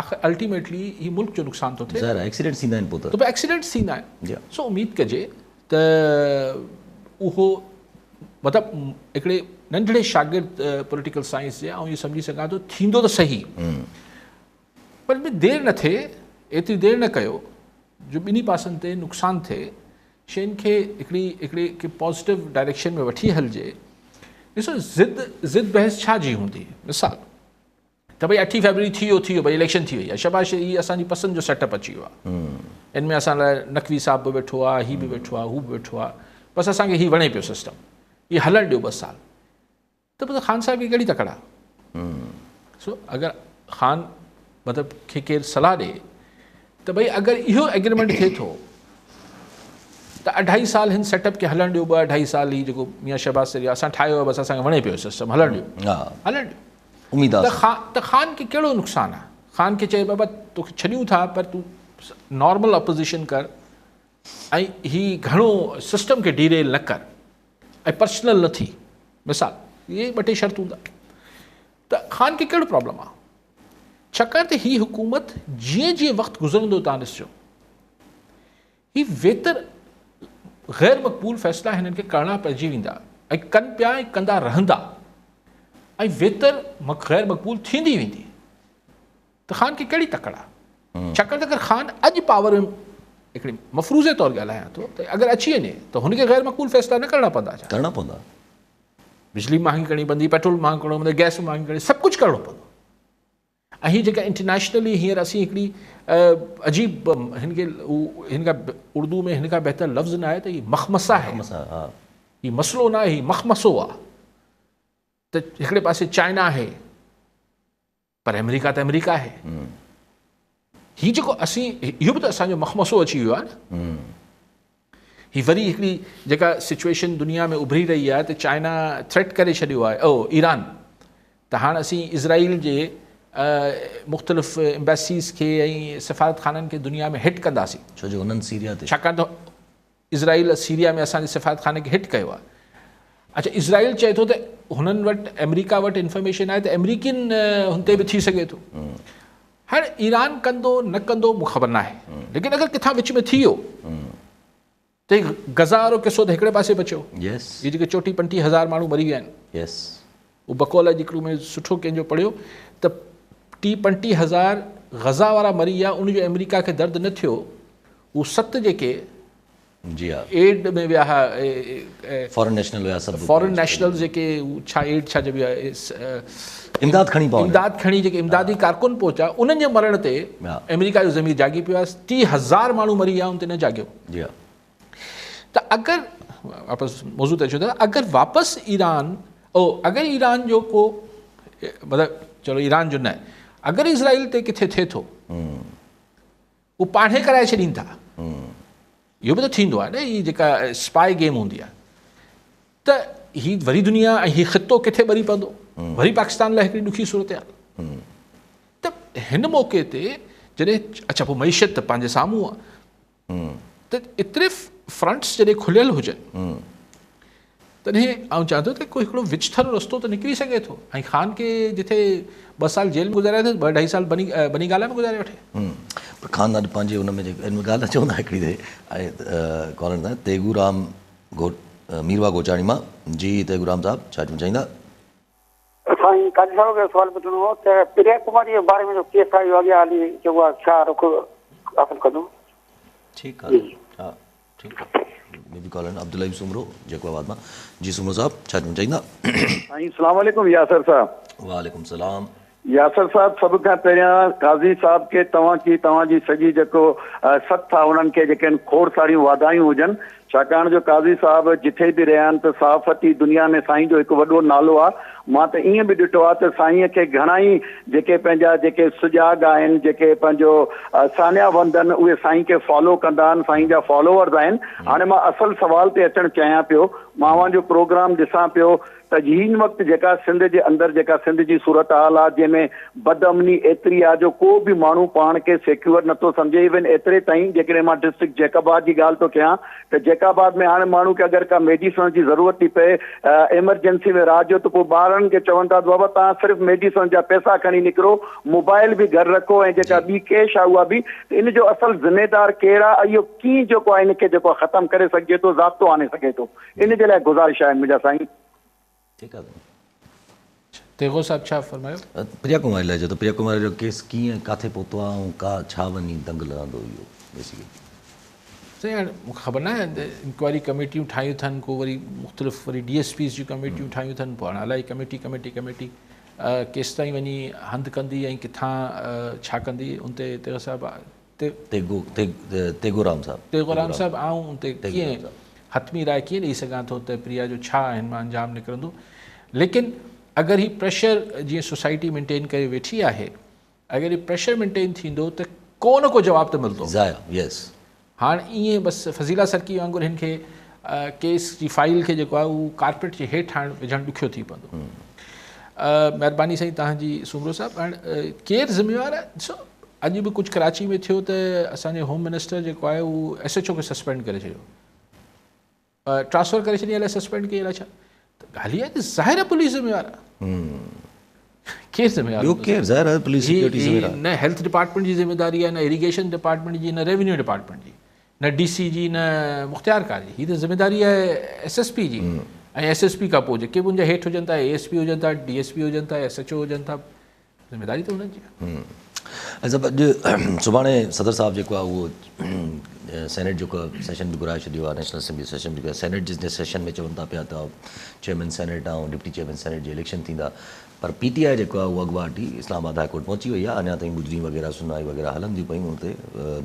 آخر الٽيميٽلي هي ملڪ جو نقصان ٿو ٿئي. ظاهر آهي ايڪسيڊنٽس ٿيندا آهن پوء ته. ته پوء ايڪسيڊنٽس ٿيندا آهن. جي ها. سو اميد ڪجي ته اهو مطلب هڪڙي ننڍڙي شاگرد پوليٽيڪل سائنس جي آئون اهو سمجهي سگهان ٿو ٿيندو ته صحيح پر به دير نه ٿئي، ايتري دير نه ڪيو جو ٻنهي پاسن تي نقصان ٿئي. شين کي هڪڙي هڪڙي هڪ پازيٽو ڊائريڪشن ۾ وٺي هلجي. ڏسو ضد ضد بحث ڇا جي هوندي؟ مثال ته ڀئي 8 فيبروري ٿي ويو ٿي ويو ڀئي اليڪشن ٿي وئي آهي، شاباش هي اسان جي پسند جو سيٽ اپ اچي ويو آهي، ان ۾ اسان لاء نقوي صاحب به ويٺو آهي، هي به ويٺو آهي، هو به ويٺو آهي، بس اسان کي هي وڻي پيو سسٽم، هي هلڻ ڏيو 2 سال. ته پوء خان صاحب کي ڪهڙي تڪڙ آهي؟ سو اگر خان مطلب کي ڪير صلاح ڏي ته ڀئي اگر اهو ايگريمينٽ ٿئي ٿو ته 2.5 سال هن سيٽ اپ کي هلڻ ڏيو، 2 2.5 سال هي جيڪو ميان شهباز شريف اسان ٺاهيو آهي بس اسان کي وڻي پيو سسٽم هلڻ ڏيو، هلڻ ڏيو. اميد آ ته خان ته خان کي ڪهڙو نقصان آهي؟ خان کي چئي بابا توکي ڇڏيون ٿا پر تون نارمل اپوزيشن ڪر ۽ هي گهڻو سسٽم کي ڊيريل نه ڪر ۽ پرسنل نه ٿي، مثال اهي 2 3 شرطون ته خان کي ڪهڙو پرابلم آهي؟ ڇاڪاڻ ته هي حڪومت جيئن جيئن وقت گذرندو تان ڏسجو هي ويتر غير مقبول فيصلا هنن کي ڪرڻا پئجي ويندا ۽ ڪن پيا ۽ ڪندا رهندا ۽ ويتر غير مقبول ٿيندي ويندي. ته خان کي ڪهڙي تڪڙ آهي؟ ڇاڪاڻ ته اگر خان اڄ پاور ۾ هڪڙي مفروضي طور ڳالهايان ٿو ته اگر اچي وڃي ته هن کي غير مقبول فيصلا نه ڪرڻا پوندا ڇا؟ ڪرڻا پوندا. بجلي مهانگي ڪرڻي پوندي، پيٽرول مهانگو ڪرڻو پوندو، گئس مهانگي ڪرڻي، سڀ ڪجهه ڪرڻو پوندو. ۽ هي جيڪا انٽرنيشنلي هينئر اسين هڪڙي عجيب هن کي هن کان اردو ۾ هن کان بهتر لفظ نه آهي ته هي مخمصه آهي. مخمصه ها. هي مسئلو نه آهي، هي مخمصو آهي. ته هڪڙي پاسي چائنا آهي پر آمريڪا ته آمريڪا آهي. هي جيڪو اسين اهو به ته اسان جو مخمصو اچي ويو آهي نه. هي وري هڪڙي جيڪا سچويشن دنيا ۾ اڀري رهي آهي ته چائنا ٿريٽ ڪري ڇڏيو آهي او ايران ته هاڻ اسين اسرائيل جي मुख़्तलिफ़ एम्बेसीज़ खे ऐं सफ़ारत ख़ाननि खे दुनिया में हिट कंदासीं, छो जो हुननि सीरिया ते, छाकाणि त इज़राइल सीरिया में असांजे सफ़ारत ख़ाने खे हिट कयो आहे। अच्छा, इज़राइल चए थो त हुननि वटि अमेरिका वटि इन्फॉर्मेशन आहे त अमेरिकन हुन ते बि थी सघे थो। हाणे ईरान कंदो न कंदो मूंखे ख़बर न आहे, लेकिन अगरि किथां विच में थी वियो त गज़ा वारो किसो त हिकिड़े पासे बचियो। इहे जेके 24-25 हज़ार माण्हू मरी विया आहिनि, उहो बकौल अॼु हिकिड़ो में सुठो कंहिंजो पढ़ियो त 30-35 हज़ार गज़ा वारा मरी विया, उनजो अमेरिका खे दर्द न थियो। उहो 7 जेके जी हा एड में विया हुआ, फॉरेन नेशनल हुआ, सभु फॉरेन नेशनल जेके छा एड छा चइबी आहे, इमदाद खणी पवनि, इमदाद खणी जेके इमदादी कारकुन पहुचा, उन्हनि जे मरण ते अमेरिका जो ज़मीर जागी पियो आहे। 30,000 माण्हू मरी विया, उन ते न जागियो। जी हा, त अगरि वापसि मौज़ू ते अचूं था, अगरि वापसि ईरान अगरि ईरान जो को मतिलबु चलो ईरान जो न, अगरि इज़राइल ते किथे थिए थो, उहो पाणे कराए छॾीनि था, इहो बि त थींदो आहे न, हीअ जेका स्पाई गेम हूंदी आहे, त हीअ वरी दुनिया ऐं हीउ ख़ितो किथे ॿरी पवंदो, वरी पाकिस्तान लाइ हिकिड़ी ॾुखी सूरत हाल। त हिन मौक़े ते जॾहिं अच्छा पोइ मईशत त पंहिंजे साम्हूं आहे, त एतिरे फ्रंट्स जॾहिं खुलियल हुजनि तॾहिं आउं चवां थो त को हिकिड़ो विचथरो रस्तो त निकिरी सघे थो। ऐं ख़ान खे जिथे 2 साल जेल में गुज़ारे अथसि, 2-2.5 साल बनी गाला में गुज़ारे वठे। पर ख़ान अॼु पंहिंजे हुन में जेके ॻाल्हि चवंदा हिकिड़ी ते कॉलर सां तेगूराम मीरवा गोचाणी मां। जी तेगूराम साहिबु, छा चवणु चाहींदा? साईं काज़ी साहिब खे सुवालु पुछणो हो त प्रिया कुमारी जे बारे में जो केस आयो अॻियां हली जेको आहे छा रुख हासिल कंदो? ठीकु आहे, हा ठीकु आहे। मे बी कॉलर अब्दुल सुमरो जैकोबाद मां। जी सुमरो साहिबु, छा चवणु चाहींदा? साईं अस्सलाम वालेकुम यासर साहिबु। वालेकुम सलाम। यासर साहिबु, सभ खां पहिरियां काज़ी साहिब खे तव्हांजी सॼी जेको सथ आहे उन्हनि खे जेके आहिनि खोड़ सारियूं वाधायूं हुजनि, छाकाणि जो काज़ी साहिबु जिथे बि रहिया आहिनि त सहाफ़ती दुनिया में साईं जो हिकु वॾो नालो आहे। मां त ईअं बि ॾिठो आहे त साईंअ खे घणा ई जेके पंहिंजा जेके सुजाग आहिनि, जेके पंहिंजो सानियावंद आहिनि, उहे साईं खे फॉलो कंदा आहिनि, साईं जा फॉलोअर्स आहिनि। हाणे मां असुलु सवाल ते अचणु चाहियां पियो। मां अव्हांजो प्रोग्राम ॾिसां पियो त हिन वक़्तु जेका सिंध जे अंदरि जेका सिंध जी सूरत हाल आहे, जंहिंमें बदअमनी एतिरी आहे जो को बि माण्हू पाण खे सिक्योर नथो सम्झे। इवन एतिरे ताईं जेकॾहिं मां डिस्ट्रिक्ट जैकाबाद जी ॻाल्हि थो कयां त जैकाबाद में हाणे माण्हू खे अगरि का मेडिसिन जी ज़रूरत थी पए एमरजेंसी में राति जो, त पोइ ॿारनि खे चवनि था बाबा तव्हां सिर्फ़ु मेडिसिन जा पैसा खणी निकिरो, मोबाइल बि घर रखो ऐं जेका ॿी कैश आहे उहा बि। त इन जो असुलु ज़िम्मेदार केरु आहे, इहो कीअं जेको आहे इनखे जेको ख़तमु करे सघिजे थो, ज़ाब्तो आणे सघे थो, इन जे लाइ गुज़ारिश आहे मुंहिंजा साईं। ठीकु आहे। तेगो साहिबु छा फरमायो? प्रिया कुमारी लाइ चयो त प्रिया कुमारी जो केस कीअं किथे पहुतो आहे ऐं का छा वञी दंग लॻंदो इहो बेसिकली? साईं हाणे मूंखे ख़बर न आहे, इंक्वायरी कमेटियूं ठाहियूं अथनि, को वरी मुख़्तलिफ़ वरी डी एस पीज़ जूं कमेटियूं ठाहियूं अथनि, पोइ हाणे अलाए कमेटी कमेटी कमेटी केसि ताईं वञी हंधु कंदी ऐं किथां छा कंदी, उन ते तेगो साहिबु तेगोराम साहिबु, तेगोराम साहिबु आउं उन ते कीअं हतमी राय कीअं ॾेई सघां थो त प्रिया जो छा हिन मां अंजाम निकिरंदो। लेकिन अगरि हीउ प्रेशर जीअं सोसाइटी मेंटेन करे वेठी आहे, अगरि हीउ प्रेशर मेंटेन थींदो त को न को जवाबु त मिलंदो। यस, हाणे ईअं बसि फज़ीला सरकी वांगुरु हिन खे केस जी फाइल खे जेको आहे उहो कारपेट जे हेठि हाणे विझणु ॾुखियो थी पवंदो। महिरबानी साईं तव्हांजी सुमरो साहिबु। हाणे केरु ज़िम्मेवार आहे? ॾिसो अॼु बि कुझु कराची में थियो त असांजे होम मिनिस्टर जेको आहे उहो एस एच ओ खे सस्पेंड करे छॾियो, ट्रांसफ़र करे छॾी अलाए सस्पेंड कई अलाए छा। त ॻाल्हि इहा आहे त ज़ाहिर आहे पुलिस ज़िम्मेवार आहे, केरु ज़िम्मेवार? ॿियो केरु? ज़ाहिर आहे पुलिस सिक्योरिटी ज़िम्मेवार। न हेल्थ डिपार्टमेंट जी ज़िम्मेदारी आहे, न इरीगेशन डिपार्टमेंट जी, न रेवेन्यू डिपार्टमेंट जी, न डी सी जी, न मुख़्तियारकार जी। हीअ त ज़िम्मेदारी आहे एस एस पी जी, ऐं एस एस पी खां पोइ जेके बि हुनजा हेठि हुजनि था, ए एस पी हुजनि था, डी एस पी हुजनि था, एस एच ओ हुजनि था, ज़िम्मेदारी त हुननि जी आहे। अॼु सुभाणे सदर साहिबु जेको आहे उहो सेनेट जेको सेशन बि घुराए छॾियो आहे, नेशनल असेंबली सेशन बि। सेनेट जे सेशन में चवनि था पिया त चेयरमैन सेनेट ऐं डिप्टी चेयरमैन सेनेट जे इलेक्शन थींदा, पर पी टी I जेको आहे उहो अॻुवाट ई इस्लामाबाद हाई कोर्ट पहुची वई आहे। अञा ताईं ॿुधणी वग़ैरह सुनवाई वग़ैरह हलंदियूं पयूं, हुते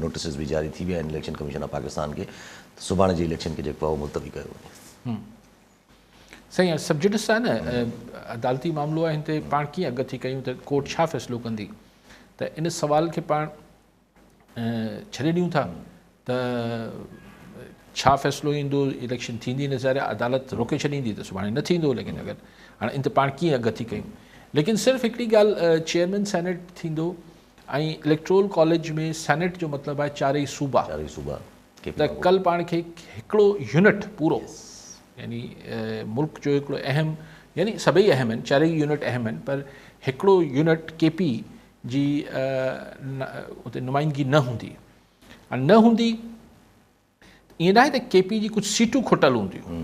नोटिस बि जारी थी विया आहिनि इलेक्शन कमीशन ऑफ पाकिस्तान खे, त सुभाणे जे इलेक्शन खे जेको आहे उहो मुलतवी कयो वञे। सही आहे, सब्जेक्ट्स आहे न, अदालती मामिलो आहे, हिन ते पाण कीअं अॻु थी कयूं त कोर्ट छा फ़ैसिलो कंदी, त इन सवाल खे पाण छॾे ॾियूं था त छा फ़ैसिलो ईंदो, इलेक्शन थींदी न ज़ाहिर अदालत रोके छॾींदी त सुभाणे न थींदो, लेकिन अगरि हाणे इन ते पाण कीअं अॻु थी कयूं। लेकिन सिर्फ़ हिकिड़ी ॻाल्हि, चेयरमैन सेनेट थींदो ऐं इलेक्ट्रोल कॉलेज में सेनेट जो मतिलबु आहे चारई सूबा, चारई सूबा, त कल पाण खे हिकिड़ो यूनिट पूरो, यानी मुल्क जो हिकिड़ो अहम, यानी सभई अहम आहिनि, चारई यूनिट अहम आहिनि, पर हिकिड़ो यूनिट केपी जी उते नुमाइंदगी न हूंदी। हाणे न हूंदी ईअं न आहे त केपी जी कुझु सीटूं खुटल हूंदियूं,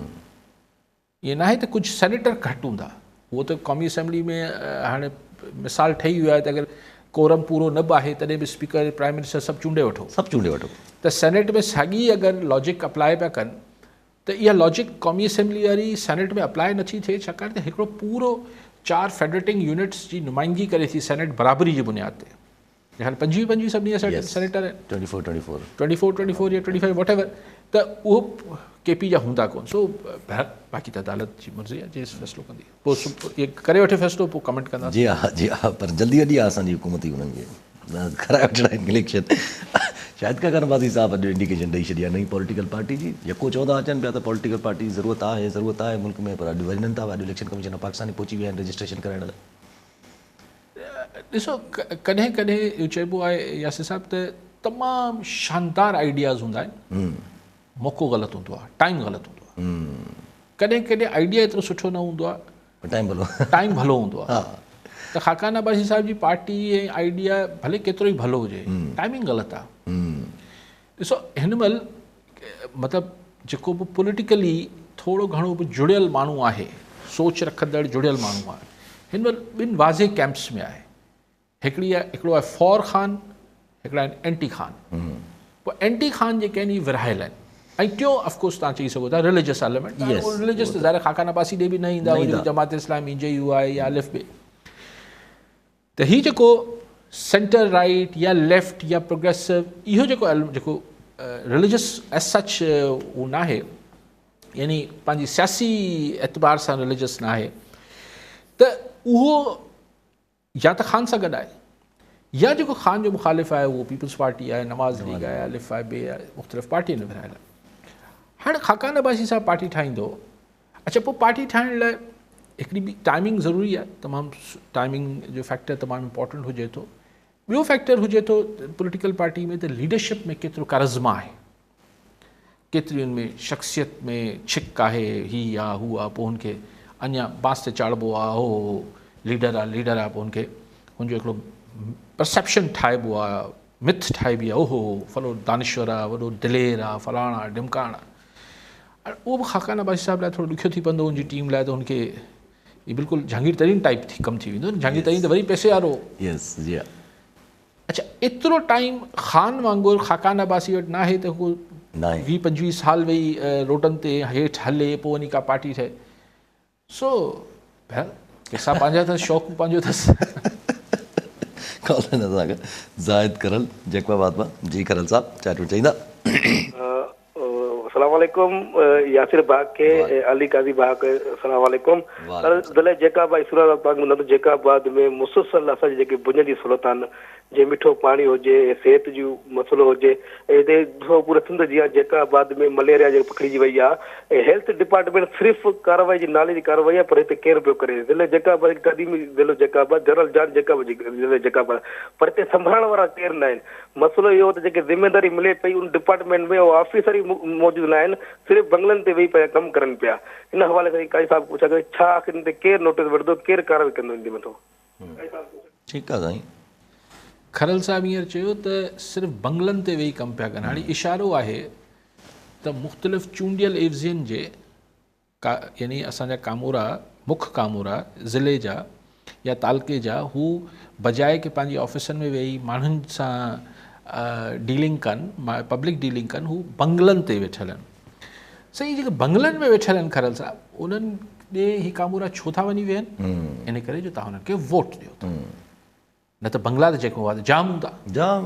ईअं न आहे त कुझु सेनेटर घटि हूंदा। उहो त क़ौमी असेंबली में हाणे मिसाल ठही वियो आहे त अगरि कोरम पूरो न बि आहे तॾहिं बि स्पीकर, प्राइम मिनिस्टर सभु चूंडे वठो, सभु चूंडे वठो। त सेनेट में साॻी अगरि लॉजिक अप्लाई पिया कनि त इहा लॉजिक क़ौमी असेंबली वारी सेनेट में अप्लाई नथी थिए, छाकाणि त हिकिड़ो पूरो चार फेडरेटिंग यूनिट्स जी नुमाइंदगी करे थी सेनेट बराबरी जी बुनियाद ते। हाणे 25 25 सभिनी जा सेनेटर आहिनि, 24 24 24 24 या 25 what ever, त उहो केपी जा हूंदा कोन। सो बाक़ी त अदालत जी मर्ज़ी आहे, जे फ़ैसिलो कंदी पोइ इहे करे वठे फ़ैसिलो, पोइ कमेंट कंदासीं। जी हा, जी हा, पर जल्दी वॾी आहे असांजी हुकूमत ई हुननि खे कराए वठणा आहिनि इलेक्शन। शाहिद खान अब्बासी साहब अॼु इंडिकेशन ॾेई छॾी आहे नई पॉलिटिकल पार्टी जी। यको चवंदा अचनि पिया त पॉलिटिकल पार्टी जी ज़रूरत आहे, ज़रूरत आहे मुल्क में, पर अॼु वञनि था, अॼु इलेक्शन कमीशन ऑफ पाकिस्तान पहुची विया आहिनि रजिस्ट्रेशन कराइण लाइ। ॾिसो, कॾहिं कॾहिं इहो चइबो आहे यासिर साहिब त तमामु शानदार आइडियाज़ हूंदा आहिनि, मौक़ो ग़लति हूंदो आहे, टाइम ग़लति हूंदो आहे। कॾहिं कॾहिं आइडिया एतिरो सुठो न हूंदो आहे, टाइम भलो, टाइम भलो हूंदो आहे। त खाकान अब्बासी साहिब जी पार्टी ऐं आइडिया भले केतिरो ई भलो हुजे, टाइमिंग ग़लति आहे। ॾिसो, हिन महिल मतिलबु जेको बि पॉलिटिकली थोरो घणो बि जुड़ियल माण्हू आहे, सोच रखंदड़ जुड़ियल माण्हू आहे, हिन महिल ॿिनि वाज़े कैंप्स में आहे। हिकिड़ी आहे, हिकिड़ो आहे फॉर ख़ान, हिकिड़ा आहिनि एंटी ख़ान। पोइ एंटी ख़ान जेके आहिनि इहे विरायल आहिनि। ऐं टियों ऑफकोर्स तव्हां चई सघो था रिलीजियस एलिमेंट, रिलीजियस त ज़ाहिर खाकान अब्बासी ॾे बि न ईंदा, जमात इस्लामी जे you आई या अलिफ बे। त हीउ जेको सेंटर राइट या लेफ्ट या प्रोग्रेसिव, इहो जेको जेको रिलीजियस एज सच उहो न आहे, यानी पंहिंजी सियासी एतबार सां रिलीजियस न आहे, त उहो या त ख़ान सां गॾु आहे या जेको ख़ान जो मुखालिफ़ आहे उहो पीपल्स पार्टी आहे, नवाज़ लीग आहे, अलिफ आहे, बे आहे, मुख़्तलिफ़ पार्टियुनि में विरायल आहे। हाणे खाकान अब्बासी साहिबु पार्टी ठाहींदो, अच्छा पोइ पार्टी ठाहिण लाइ हिकिड़ी ॿी टाइमिंग ज़रूरी आहे, तमामु टाइमिंग जो फैक्टर तमामु इम्पोर्टेंट हुजे थो। ॿियो फैक्टर हुजे थो पॉलिटिकल पार्टी में त लीडरशिप में केतिरो करिज़्मा आहे, केतिरी उन में शख़्सियत में छिक आहे, ही आहे हू आहे, पोइ हुनखे अञा बांस ते चाढ़िबो आहे, हो लीडर आहे, लीडर आहे, पोइ हुनखे हुनजो हिकिड़ो परसेप्शन ठाहिबो आहे, मिथ ठाहिबी आहे, ओहो फलो दानिश्वर आहे, वॾो दिलेर आहे, फलाणा आहे, ढिमकाणा आहे। उहो बि खाकान अब्बासी साहिब लाइ थोरो ॾुखियो थी पवंदो हुनजी टीम लाइ, त हुनखे इहो बिल्कुलु जहांगीर तरीन टाइप थी कमु थी वेंदो। जहांगीर तरीन त वरी पैसे वारो। यस, जी। अच्छा, एतिरो टाइम ख़ान वांगुरु खाकान अब्बासी वटि न आहे त हू 20 25 साल वेही रोडनि ते हेठि हले पोइ वञी का पार्टी ठहे। सो पैसा पंहिंजा अथसि, शौक़ु पंहिंजो अथसि। ज़ाहिद करल जैकबाबाद मां। जी करल साहिब, चाह चाहींदा। अस्सलाम वालेकुम यासिर भाग के, अली काज़ी भाग के अस्सलाम वालेकुम। ज़िले जैकबाबाद सूरत पाक में जैकबाबाद में मुसलसल असांजी जेके बुनियादी सहूलियत आहिनि, जे मिठो पाणी हुजे, सिहत जो मसइलो हुजे, हिते ॾिसो पूरे सिंध जी जैकबाबाद में मलेरिया जेको पकड़िजी वई आहे, हेल्थ डिपार्टमेंट सिर्फ़ कार्रवाई जी नाले जी कार्रवाई आहे, पर हिते केरु पियो करे। ज़िले जैकबाबाद क़दीमी ज़िलो जैकबाबाद, जनरल जान जैकबाबाद ज़िले जैकबाबाद, पर हिते संभालण वारा केरु न आहिनि। मसइलो इहो त जेके ज़िम्मेदारी मिले पई उन डिपार्टमेंट में उहो ऑफिसर ई मौजूदु न आहिनि, सिर्फ़ बंगलनि ते वेही पिया कमु करनि पिया। इन हवाले सां काज़ी साहिबु पुछा कयो, छा आख़िर हिन ते केरु नोटिस वठंदो, केरु कार्रवाई कंदो इन ते मथां? ठीकु आहे साईं। खरल साहिबु हींअर चयो त सिर्फ़ बंगलनि ते वेही कमु पिया कनि। हाणे इशारो आहे त मुख़्तलिफ़ चूंडियल एवज़ियुनि जे का, यानी असांजा कामोरा, मुख्य कामोरा ज़िले जा या तालके जा, हू बजाए की पंहिंजी ऑफिसनि में वेही माण्हुनि सां डीलिंग कनि, पब्लिक डीलिंग कनि, हू बंगलनि ते वेठल आहिनि। सही जेके बंगलनि में वेठल आहिनि खरल साहिबु, उन्हनि ॾे ही कामोरा छो था वञी वेहनि? इन करे जो तव्हां हुननि खे वोट ॾियो था, न त बंगला त जेको आहे जाम हूंदा, जाम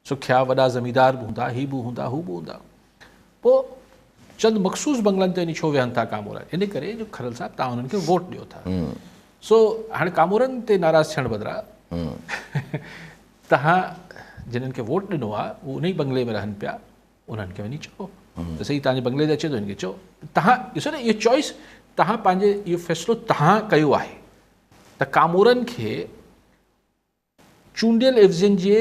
सुखिया वॾा ज़मींदार बि हूंदा, ही बि हूंदा, हू बि हूंदा, पोइ चंद मख़सूस बंगलनि ते वञी छो वेहनि था कामोरा? इन करे जो खरल साहिबु तव्हां हुननि खे वोट ॾियो था। सो हाणे कामोरनि ते नाराज़ थियण बदिरां तव्हां जिन्हनि खे वोट ॾिनो आहे उहो उन ई बंगले में रहनि पिया, उन्हनि खे वञी चओ त सही तव्हांजे बंगले ते अचे थो, हिन खे चओ तव्हां ॾिसो न, इहो चॉइस तव्हां पंहिंजे इहो फ़ैसिलो तव्हां कयो आहे, ته ڪامورن کي چونڊيل عيوضين جي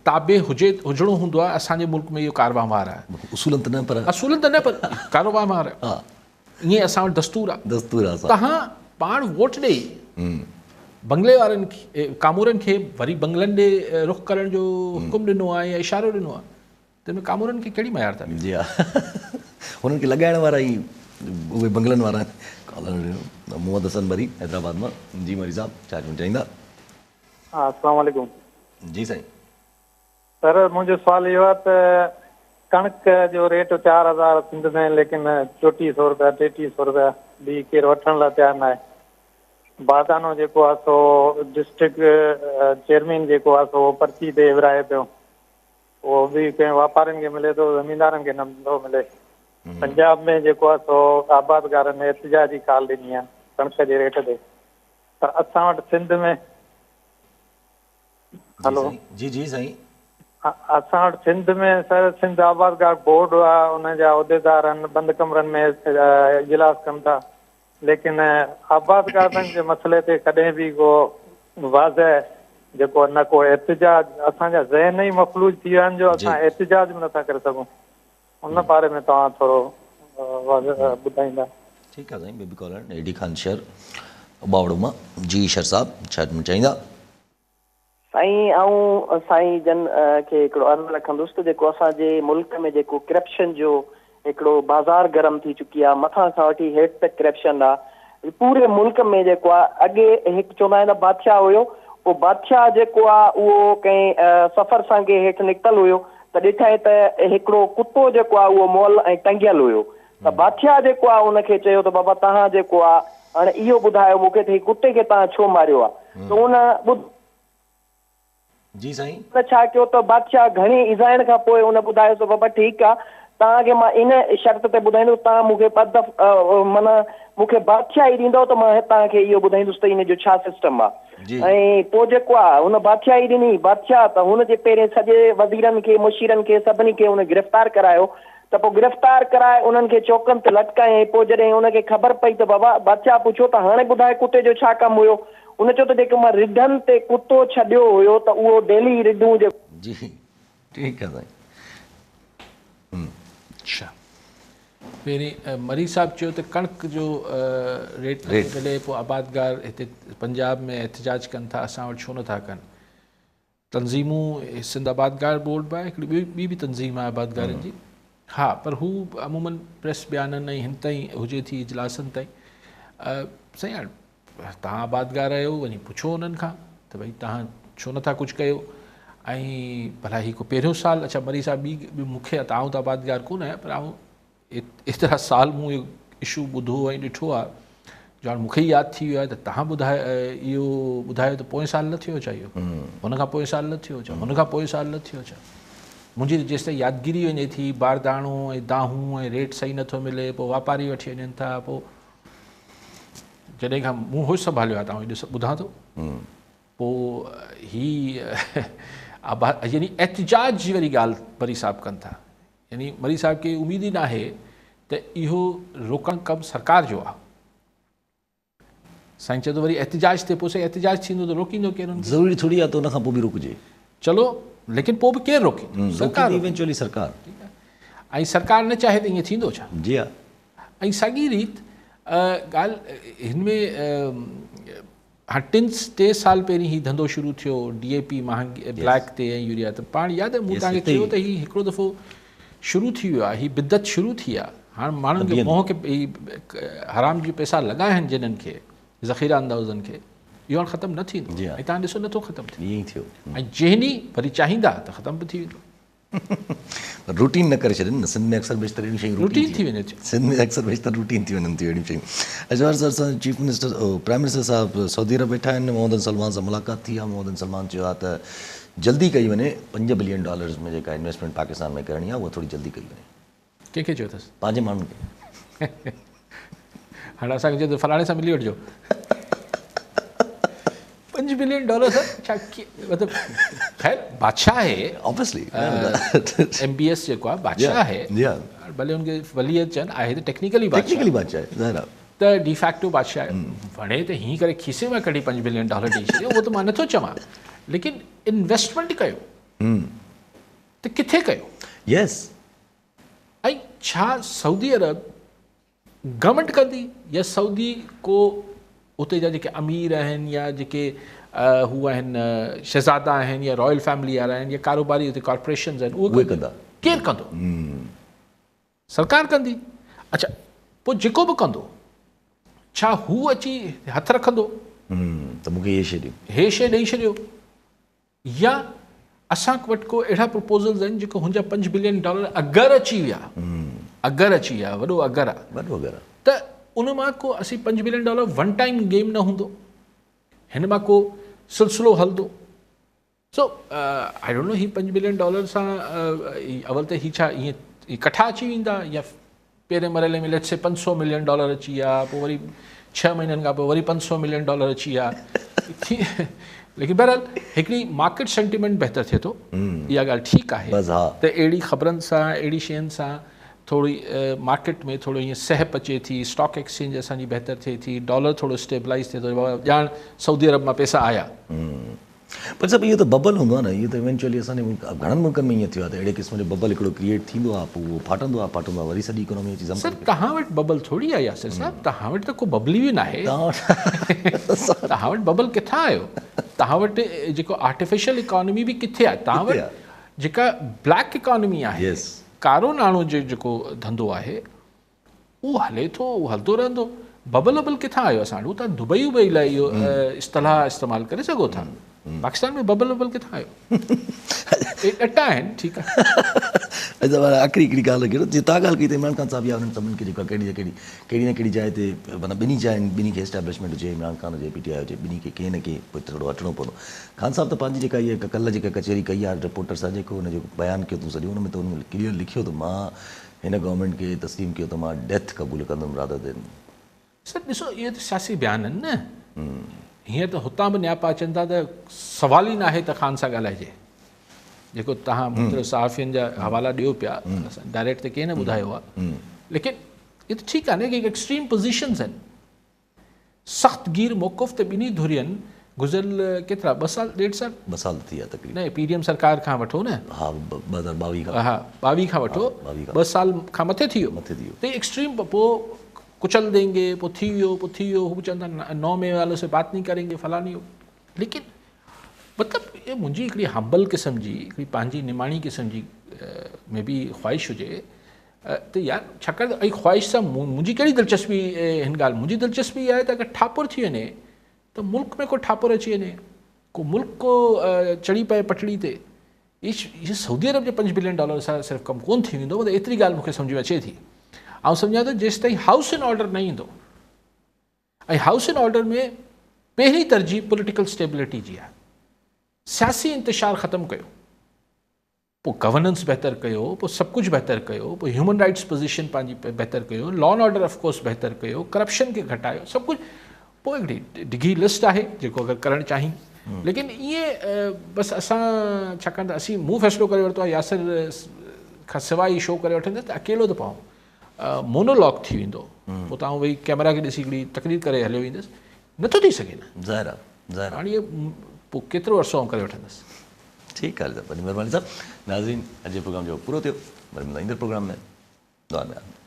تابع هجي هجڻو هوندو آهي اسان جي ملڪ ۾ اهو ڪاروهنوار آهي. اصولن ته نه پر. اصولن ته نه پر ڪاروهنوار آهي. ائين اسان وٽ دستور آهي. دستور آهي. توهان پاڻ ووٽ ڏئي بنگلي وارن کي ڪامورن کي وري بنگلن ڏي رخ ڪرڻ جو حڪم ڏنو آهي يا اشارو ڏنو آهي تنهن ۾ ڪامورن کي ڪهڙي ميار ٿا ڏيو. جي ها هنن کي لڳائڻ وارا ئي اهي بنگلن وارا آهن. ڪالر محمد حسن مري حيدرآباد مان جي مري صاحب ڇا چوڻ چاهيندا. ها السلام عليڪم. جي سائين. سر منهنجو سوال اهو آهي ته ڪڻڪ جو ريٽ 4000 سنڌ ۾ ليڪن 34 سو روپيا 33 سو روپيا به ڪير وٺڻ لاء تيار ناهي باردانو جيڪو آهي سو ڊسٽرڪٽ چيئرمين جيڪو آهي سو پرچي تي ورهائي پيو اهو به ڪنهن واپارين کي ملي ٿو زميندارن کي نه ٿو ملي پنجاب ۾ جيڪو آهي سو آبادگارن احتجاجي ڪال ڏني آهي ڪڻڪ جي ريٽ تي پر اسان وٽ سنڌ ۾ هلو جي جي سائين اسان وٽ سنڌ ۾ سر سنڌ آبادگار بورڊ آ ان جا عهديدار آهن بند ڪمرن ۾ اجلاس ڪن ٿا ليڪن آبادگارن جي مسئلي تي ڪڏهن به ڪو واضح جيڪو نه ڪو احتجاج اسان جا ذهن ئي مفلوج ٿي ويا آهن جو اسان احتجاج به نٿا ڪري سگهون ان باري ۾ توهان ٿورو واضح ٻڌائيندا. ٺيڪ آ سائين بيبي ڪالر اي ڊي خان شھر اٻاوڙو مان جي شھر صاحب ڇا چوڻ چاهيندا. سائين آئون سائين جن کي هڪڙو عرض رکندس ته جيڪو اسان جي ملڪ ۾ جيڪو ڪرپشن جو هڪڙو بازار گرم ٿي چڪي آ مٿان کان وٺي هيٺ تڪ ڪرپشن آ پوري ملڪ ۾ جيڪو آ اڳي هڪ چوندا آهن ته بادشاهه هيو اهو بادشاهه جيڪو آ اهو ڪنهن سفر سانگي هيٺ نڪتل هيو ته ڏٺائين ته هڪڙو ڪتو جيڪو آ اهو مئل ۽ ٽنگيل هيو ته بادشاهه جيڪو آ ان کي چيو ته بابا توهان جيڪو آ هاڻي اهو ٻڌايو مون کي ته هي ڪتي کي توهان ڇو ماريو آ ته ان ٻڌ. جي سائين. ان ڇا ڪيو ته بادشاهه گهڻي ايذائڻ کان پوء ان ٻڌايس ته بابا ٺيڪ آ توهان کي مان ان شرط تي ٻڌائيندس توهان مون کي ٻه دفعا معنيٰ مون کي بادشاهي ڏيندؤ ته مان توهان کي اهو ٻڌائيندس ته ان جو ڇا سسٽم آ. ۽ پوء جيڪو آ هن بادشاهي ڏني، بادشاهه ته هن جي پهرين سڄي وزيرن کي، مشيرن کي، سڀني کي هن گرفتار ڪرايو ته پوء گرفتار ڪرائي انهن کي چوڪن تي لٽڪايائين، پوء جڏهن هن کي خبر پئي ته بابا، بادشاهه پڇيو ته هاڻي ٻڌاء ڪتي جو ڇا ڪم هيو؟ هن چيو ته جيڪو مان رڍن تي ڪتو ڇڏيو هيو ته اهو ڊيلي رڍون جيڪو. جي ٺيڪ آ سائين. اڇا پهرين مري صاحب چيو ته ڪڻڪ جو ريٽ نٿو ملي پوء آبادگار هتي پنجاب ۾ احتجاج ڪن ٿا اسان وٽ ڇو نٿا ڪن تنظيمون سنڌ آبادگار بورڊ به آهي هڪڙي ٻي ٻي به تنظيم آهي آبادگارن جي ها پر هو عمومن پريس بيانن ۽ هن تائين هجي ٿي اجلاسن تائين سائين هاڻ توهان آبادگار آهيو وڃي پڇو انهن کان ته ڀئي توهان ڇو نٿا ڪجهه ڪيو ۽ ڀلا هي ڪو پهريون سال اڇا مري صاحب ٻي مون کي ته آئون ته آبادگار ڪونه آهيان پر آئون ايترا سال مون اهو اشو ٻڌو ۽ ڏٺو آهي جو هاڻي مون کي ئي ياد ٿي ويو آهي ته توهان ٻڌايو اهو ٻڌايو ته پوئين سال نه ٿيو ڇا اهو هن کان پوئين سال نه ٿيو ڇا هن کان پوئين سال نه ٿيو ڇا منهنجي ته جيستائين يادگيري وڃي ٿي بارداڻو ۽ دانهون ۽ ريٽ صحيح نٿو ملي پوء واپاري وٺي وڃن ٿا پوء جڏهن کان مون هوش سنڀاليو آهي ته آئون ڏس ٻڌان ٿو پوء هي آبا يعني احتجاج جي وري ڳالهه مري صاحب ڪن ٿا يعني مري صاحب کي اميد ئي ناهي ته اهو روڪڻ ڪم سرڪار جو آهي سائين چئي ٿو وري احتجاج ٿئي پوء سائين احتجاج ٿيندو ته روڪيندو ڪير ان کي؟ ضروري ٿوري آهي ته ان کان پوء به روڪجي. چلو ليڪن پوء به ڪير روڪيندو؟ سرڪار روڪيندي ايونچوئلي سرڪار. ٺيڪ آهي ۽ سرڪار نه چاهي ته ائين ٿيندو ڇا؟ جي ها. ۽ ساڳي ريت ڳالهه هن ۾ هاڻ ٽن ٽي سال پهرين هي ڌنڌو شروع ٿيو ڊي اي پي مهانگي بليڪ تي ۽ يوريا ته پاڻ ياد آهي مون توهان کي چيو ته هي هڪڙو دفعو شروع ٿي ويو آهي هي بدعت شروع ٿي آهي هاڻ ماڻهن کي منهن کي هي حرام جي پئسا لڳا آهن جنن کي ذخيره اندوزن کي اهو هاڻ ختم نه ٿيندو ۽ توهان ڏسو نٿو ختم ٿئي ۽ جنهن ڏينهن وري چاهيندا ته ختم به ٿي ويندو. پر روٽين نه ڪري ڇڏين نه سنڌ ۾ اڪثر بيشتر اهڙيون شيون روٽين ٿي وڃي ٿيون سنڌ ۾ اڪثر بيشتر روٽين ٿي وڃن ٿيون اهڙيون شيون اچا سر اسان چيف منسٽر پرائم منسٽر صاحب سعودي عرب ويٺا آهن محمد بن سلمان سان ملاقات ٿي آهي محمد بن سلمان چيو آهي ته جلدي ڪئي وڃي 5 بلين ڊالرز ۾ جيڪا انويسٽمينٽ پاڪستان ۾ ڪرڻي آهي اها ٿوري جلدي ڪئي وڃي. ڪنهن کي چيو اٿس؟ پنهنجي ماڻهن کي. هاڻي اسان کي چيو ته فلاڻي سان ملي وٺجو. 5 بلين ڊالر سر ڇا مطلب خير بادشاهه آهي آبويسلي ايم بي ايس جيڪو آهي بادشاهه آهي جي ها ڀلي ان کي ولي چون آهي ته ٽيڪنيڪلي بادشاهه ٽيڪنيڪلي بادشاهه آهي ظاهر آهي. ته ته ڊيفيڪٽو بادشاهه وڻي ته هيئن ڪري کيسي مان ڪڍي 5 بلين ڊالر ڏئي ڇڏيو، اهو ته مان نٿو چوان، ليڪن انويسٽمينٽ ڪيو ته ڪٿي ڪيو؟ يس. ۽ ڇا سعودي عرب گورنمينٽ ڪندي يا سعودي ڪو اتي جا جيڪي امير آهن يا جيڪي هو آهن شهزادا آهن يا رائل فيملي وارا آهن يا ڪاروباري اتي ڪارپوريشنز آهن اهي ڪندا؟ ڪير ڪندو؟ سرڪار ڪندي. اڇا پوء جيڪو به ڪندو ڇا هو اچي هٿ رکندو ته مون کي هي شيء ڏيو، هي شيء ڏئي ڇڏيو، يا اسان وٽ ڪو اهڙا پروپوزلز آهن جيڪو هن جا 5 بلين ڊالر اگر اچي ويا، اگر اچي ويا، وڏو اگر آ، وڏو اگر آ، ته ان مان ڪو اسين 5 billion dollar one time game نه هوندو، هن مان ڪو سلسلو هلندو. سو I don't know he 5 billion dollar سان اول ته هي ڇا ائين ڪٺا اچي ويندا يا پهرين مرحلي ۾ ليٽس سي 500 ملين ڊالر اچي ويا، پوء وري 6 مهينن کان پوء وري 500 ملين ڊالر اچي ويا، ليڪن بهرحال هڪڙي مارڪيٽ سينٽيمينٽ بهتر ٿئي ٿو، اها ڳالهه ٺيڪ آهي ته اهڙي خبرن سان اهڙي شين سان ٿوري مارڪيٽ ۾ ٿورو ائين سهپ اچي ٿي، اسٽاڪ ايڪسچينج اسان جي بهتر ٿئي ٿي، ڊالر ٿورو اسٽيبلائز ٿئي ٿو، ڄاڻ سعودي عرب مان پئسا آيا. پر صاحب اهو ته ببل هوندو آهي نه، اهو ته ايونچوئلي اسان جي ملڪ گهڻن ملڪن ۾ ائين ٿيو آهي ته اهڙي قسم جو ببل هڪڙو ڪريئيٽ ٿيندو آهي پوء اهو ڦاٽندو آهي ڦاٽندو آهي وري سڄي اڪانومي اچي ضم سر توهان وٽ ببل ٿوري آهي ياسر صاحب، توهان وٽ ته ڪو ببل ئي ناهي، توهان وٽ ببل ڪٿان آيو؟ توهان وٽ جيڪو آرٽيفيشل اڪانومي به ڪٿي آهي؟ توهان وٽ جيڪا بليڪ اڪانومي آهي، ڪارو ناڻو جو جيڪو ڌنڌو آهي اهو هلي ٿو، اهو هلندو رهندو. ببل وبل ڪٿان آيو اسان وٽ؟ هو توهان دبئي وبئي لاء اهو اصطلاح استعمال ڪري سگهو ٿا. پاڪستان ۾ ببل وبل ڪٿان آيو؟ اهي ڏٽا آهن، ٺيڪ آهي. اچا پر آخري هڪڙي ڳالهه رکي جي توهان ڳالهه ڪئي ته عمران خان صاحب يا انهن سڀني کي جيڪو ڪهڙي نه ڪهڙي ڪهڙي نه ڪهڙي جاء تي معنيٰ ٻنهي جاين ٻنهي کي اسٽيبلشمينٽ هجي عمران خان هجي پي ٽي آء هجي ٻنهي کي ڪنهن نه ڪنهن پوء ٿورو هٽڻو پوندو. خان صاحب ته پنهنجي جيڪا هيء ڪلهه جيڪا ڪچهري ڪئي آهي رپورٽر سان جيڪو هن جو بيان ڪيو اٿئون سڄو ان ۾ ته هن ڪليئر لکيو ته مان هن گورنمينٽ کي تسليم ڪيو ته مان ڊيٿ قبول ڪندم رادر دين. سر ڏسو اهي ته سياسي بيان آهن نه، هينئر ته هتان به نياپا اچن ٿا ته سوال ئي ناهي ته خان سان ڳالهائجي، جيڪو توهان مختلف صحافين جا حوالا ڏيو پيا، اسان ڊائريڪٽ ته ڪنهن نه ٻڌايو آهي، ليڪن اهو ته ٺيڪ آهي نه ڪي ايڪسٽريم پوزيشنز آهن، سخت گير موقف ته ٻنهي ڌرين گذريل ڪيترا ٻه سال ڏيڍ سال؟ ٻه سال ٿي ويا تقريبن. نه پي ڊي ايم سرڪار کان وٺو نه. ها 2022 کان. ها 22 کان وٺو ٻه سال کان مٿي ٿي ويو. مٿي ٿي ويو. ته ايڪسٽريم پوء ڪچل دينگي پوء ٿي ويو پوء ٿي ويو هو به چون ٿا 9 مئي والو سي بات نهين ڪرينگي فلاني ليڪن مطلب اهي منهنجي هڪڙي همبل قسم جي هڪڙي پنهنجي نماڻي قسم جي مي بي خواهش هجي ته يار ڇاڪاڻ ته خواهش سان منهنجي ڪهڙي دلچسپي هن ڳالهه منهنجي دلچسپي اها آهي ته اگر ٺاپر ٿي وڃي ته ملڪ ۾ ڪو ٺاپر اچي وڃي ڪو ملڪ ڪو چڙهي پئي پٽڙي تي هي سعودي عرب جي 5 بلين ڊالر سان صرف ڪم ڪون ٿي ويندو مطلب ايتري ڳالهه مون کي سمجهه ۾ اچي ٿي. آئون سمجهان ٿو جيستائين هائوس ان آرڊر نه ايندو ۽ هائوس ان آرڊر ۾ پهرين ترجيح پوليٽيڪل اسٽيبلٽي جي آهي، سياسي انتشار ختم ڪيو، پوء گورننس بهتر ڪيو، پوء سڀ ڪجهه بهتر ڪيو، پوء هيومن رائٽس پوزيشن پنهنجي بهتر ڪيو، law and order of course بهتر ڪيو، ڪرپشن کي گهٽايو، سڀ ڪجهه پوء هڪڙي ڊگهي لسٽ آهي جيڪو اگر ڪرڻ چاهين، ليڪن ائين بس اسان ڇاڪاڻ ته اسين مون فيصلو ڪري ورتو آهي ياسر کان سواء هي شو ڪري وٺندس ته اڪيلو ته پاڻ مونولاگ ٿي ويندو، پوء ته آئون ويهي ڪئميرا کي ڏسي هڪڙي تقرير ڪري هليو ويندس، نٿو ٿي سگهي نه. ظاهر آهي ظاهر آهي. هاڻي پوء ڪيترو عرصو آئون ڪري وٺندس. ٺيڪ آهي وڏي مهرباني صاحب. ناظرين اڄ جو پروگرام جو پورو ٿيو، وري ملندا ايندڙ پروگرام ۾. دعا ۾ ياد.